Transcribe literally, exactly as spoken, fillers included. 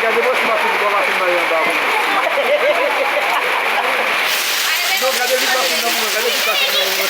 Gade bò si machin, bò machin nan anba pou mwen. Non, gade vit machin nan pou mwen, gade vit machin nan pou mwen.